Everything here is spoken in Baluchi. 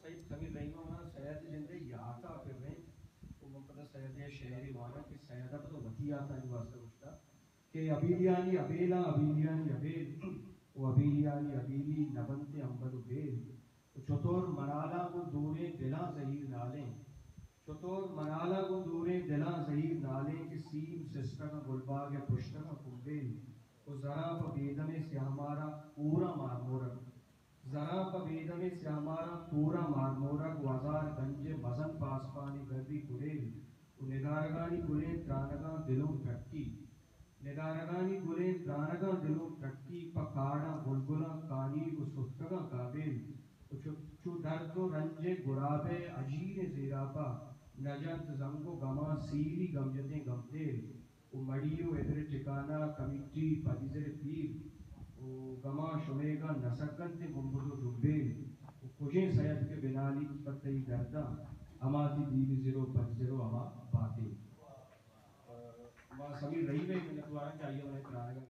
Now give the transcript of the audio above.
سید سمیر رحیم ءَ منا سید ءِ جند ءِ یات ءَ پرینت، ءُ من پدا سید ءِ شعرے واناں کہ سید ءَ پدا وتی یاتانی واسطہ گوشتہ کہ ابیلیانی ابیلاں، ابیلیانی ابیل، ءُ ابیلیانی ابیلی نہ بنت امبل ءُ بیل، ءُ چطور منالاں گوں دوریں دلاں زہیر نالیں، چطور منالاں گوں دوریں دلاں زہیر نالیں کہ سیم سستگاں گلباگ ءِ پشتگاں کمبیل، ءُ زراں پہ بیدمیں سیاہ ماراں کوراں مارمورگ، زراں پہ بیدمیں سیاہ ماراں کوراں مارمورگ، ءُ ہزار گنج ءِ مزن پاسپانی گری کلیل، ءُ ندارگانی گلیں ترانگاں دلوں ٹکی، ندارگانی گلیں ترانگاں دلوں ٹکی، پہ کاڑاں بلبلاں کانیگ ءُ ستکگاں کابیل، ءُ چو، چو درد ءُ رنج ءِ گراب ءِ اجیریں زیراپ ءَ نہ جنت زنگ ءُ گماں سیری گمجتیں گمتیل، ءُ مڑی ءُ ادر ٹکانہ کمیٹی پدیزر پیر، ءُ گماں شمیگاں نہ سکنت گنبد ءُ ڈمبیل، ءُ کجیں سید کہ بنالیت پہ تئی درداں، ہما تئی دیلی زر ءُ پدزر ءُ ہما باتیل۔ ما سمیر رحیم ءِ منتوار آں کہ آئی ءَ مئے ترانگ ءَ